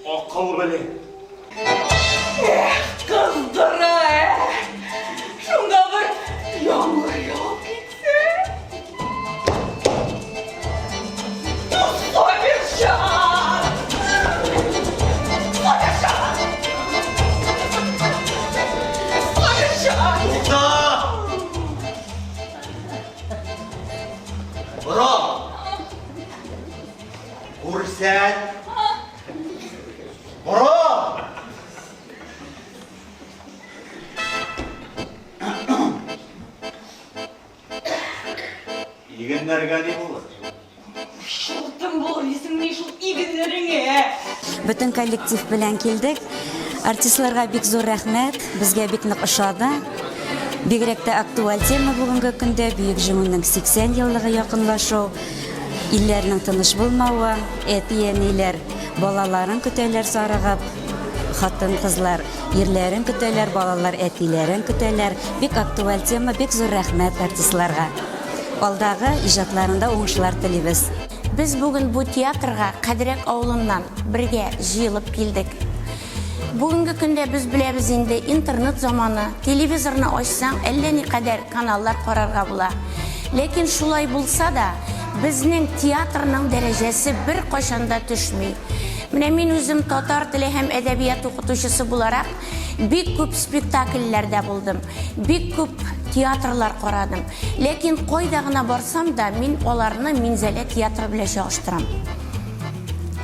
Акыл белән. Эх, кыздыра, ә! Шунда бер яңгыр явып китсә. Сабирҗан! Сабирҗан! Сабирҗан! Тукта! Бора! Күрсәт! Бора! Игеннәргә ни булыр? Шылтым булыр дисеңмени шул игеннәреңә? Бөтен коллектив белән килдек. Артистларга бик зур рәхмәт, безгә бик нык ошады. Бигрәк тә актуаль тема бүгенге көндә, Бөек Җиңүнең 80 еллыгы якынлашу, илләрнең тыныч булмавы, әти-әниләр балаларын көтәләр зарыгып, хатын-кызлар ирләрен көтәләр, балалар әтиләрен көтәләр. Бик актуаль тема, бик зур рәхмәт артистларга. Алдагы иҗатларында уңышлар телибез. Без бүген бу театрга Кадрәк авылыннан бергә җыелып килдек. Бүгенге көндә без беләбез инде, интернет заманы, телевизорны ачсаң, әллә никадәр каналлар карарга була. Ләкин шулай булса да, безнең театрның дәрәҗәсе беркайчан да төшми. Менә мин үзем татар теле һәм әдәбият укытучысы буларак, бик күп спектакльләрдә булдым, бик күп театрлар карадым. Ләкин кайда гына барсам да, мин аларны Минзәлә театры белән чагыштырам.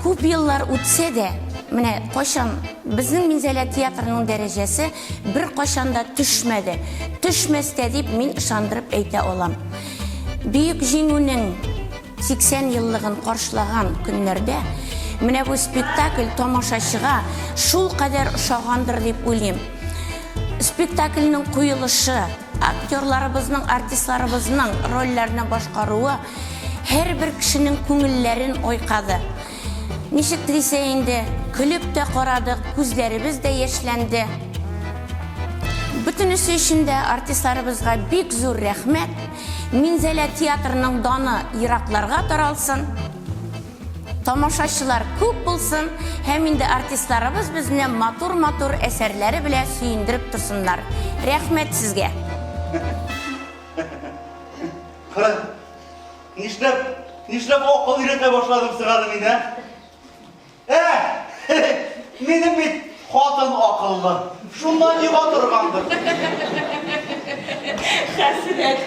Күп еллар үтсә дә, менә кайчан безнең Минзәлә театрының дәрәҗәсе беркайчан да төшмәде. Төшмәс тә дип мин ышандырып әйтә алам. Бөек Җиңүнең 80 еллыгын каршылаган көннәрдә менә бу спектакль тамашачыга шулкадәр ошагандыр дип уйлыйм. Спектакльнең куелышы, актерларыбызның, артистларыбызның рольләрне башкаруы һәрбер кешенең күңелләрен айкады. Ничек дисә инде, көлеп тә карадык, күзләребез дә яшьләнде. Бөтенесе өчен дә артистларыбызга бик зур рәхмәт. Минзәлә театрының даны еракларга таралсын. Тамашачылар күп булсын һәм инде артистларыбыз безне матур-матур әсәрләре белән сөендереп торсыннар. Рәхмәт сезгә! Кара, нишләп, нишләп акыл өйрәтә башладым соң әле мин, ә? Ә, минем бит хатын акыллы, шуннан йога торгандыр. Хәсрәт.